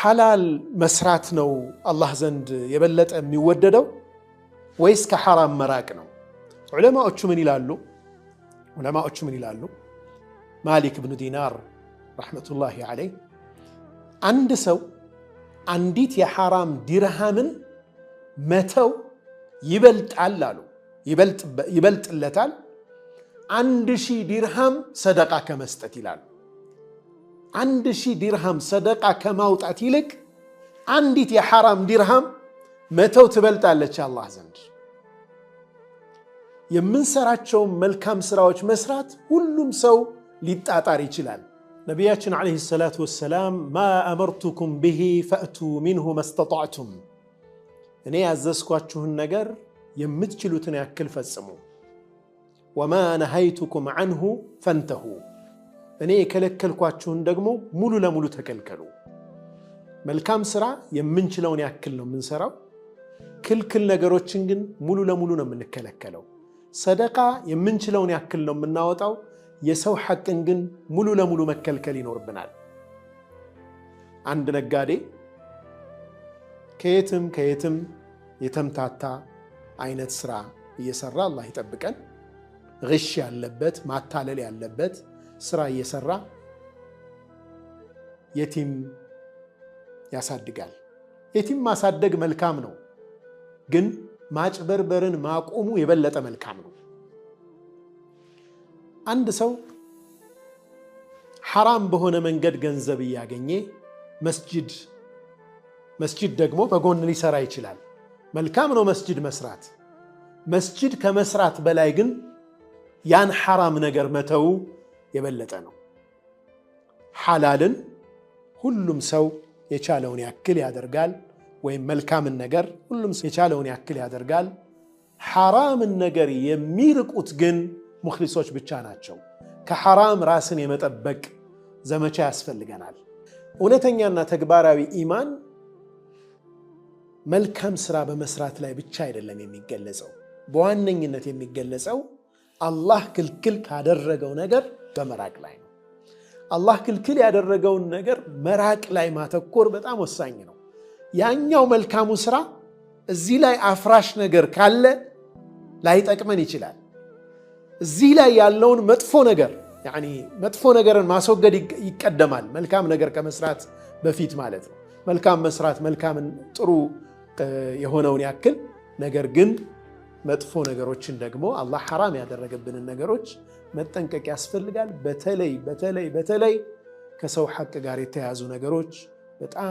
ሐላል መስራት ነው አላህ ዘንድ የበለጠ የሚወደደው ወይስ ከሐራም መራቅ ነው? ዑለማዎቹ ምን ይላሉ? ዑለማዎቹ ምን ይላሉ? ማሊክ ብኑ ዲናር رحمة الله عليه አንድ ሰው አንዲት የሐራም ዲርሃምን መተው ይበልጣል አሉ፣ ይበልጥለታል 1000 ዲርሃም ሰደቃ ከመስጠት ይላሉ። 1000 ዲርሃም ሰደቃ ከማውጣት ይልቅ አንዲት የሐራም ዲርሃም መተው ትበልጣለች አላህ ዘንድ። የምንሰራቸውን መልካም ስራዎች መስራት ሁሉም ሰው ሊጣጣር ይችላል። ነቢያችን عليه الصلاة والسلام ما أمرتكم به فأتوا منه ما استطعتم፣ እኔ ያዘዝኳችሁን ነገር የምትችሉትን ያክል ፈጽሙ። وما نهيتكم عنه فانتهوا፣ እኔ የከለከልኳችሁን ደግሞ ሙሉ ለሙሉ ተከልከሉ። መልካም ስራ የምንችለውን ያክል ነው የምንሰራው። ክልክል ነገሮችን ግን ሙሉ ለሙሉ ነው የምንከለከለው። ሰደቃ የምንችለውን ያክል ነው የምናወጣው። የሰው ሐቅን ግን ሙሉ ለሙሉ መከልከል ይኖርብናል። አንድ ነጋዴ ከየትም ከየትም የተምታታ አይነት ስራ እየሰራ፣ አላህ ይጠብቀን፣ ግሽ ያለበት፣ ማታለል ያለበት ስራ እየሰራ የቲም ያሳድጋል። የቲም ማሳደግ መልካም ነው፣ ግን ማጭበርበርን ማቆሙ የበለጠ መልካም ነው። አንድ ሰው ሐራም በሆነ መንገድ ገንዘብ እያገኘ መስጂድ ደግሞ በጎን ሊሰራ ይችላል። መልካም ነው መስጂድ መስራት። መስጂድ ከመስራት በላይ ግን ያን ሐራም ነገር መተው የበለጠ ነው። ሐላልን ሁሉም ሰው የቻለውን ያክል ያደርጋል፣ ወይም መልካምን ነገር ሁሉም ሰው የቻለውን ያክል ያደርጋል። ሐራምን ነገር የሚርቁት ግን ሙኽሊሶች ብቻ ናቸው። ከሐራም ራስን የመጠበቅ ዘመቻ ያስፈልገናል። እውነተኛና ተግባራዊ ኢማን መልካም ስራ በመስራት ላይ ብቻ አይደለም የሚገለጸው። በዋነኝነት የሚገለጸው አላህ ክልክል ካደረገው ነገር በመራቅ ላይ ነው። አላህ ክልክል ያደረገውን ነገር መራቅ ላይ ማተኮር በጣም ወሳኝ ነው። ያኛው መልካሙ ስራ እዚህ ላይ አፍራሽ ነገር ካለ ላይጠቅመን ይችላል። እዚህ ላይ ያለውን መጥፎ ነገር ያኒ መጥፎ ነገርን ማስወገድ ይቀደማል፣ መልካም ነገር ከመስራት በፊት ማለት ነው። መልካም መስራት መልካምን ጥሩ የሆነውን ያክል፣ ነገር ግን መጥፎ ነገሮችን ደግሞ አላህ ሐራም ያደረገብንን ነገሮች መጠንቀቅ ያስፈልጋል። በተለይ በተለይ በተለይ ከሰው ሐቅ ጋር የተያያዙ ነገሮች በጣም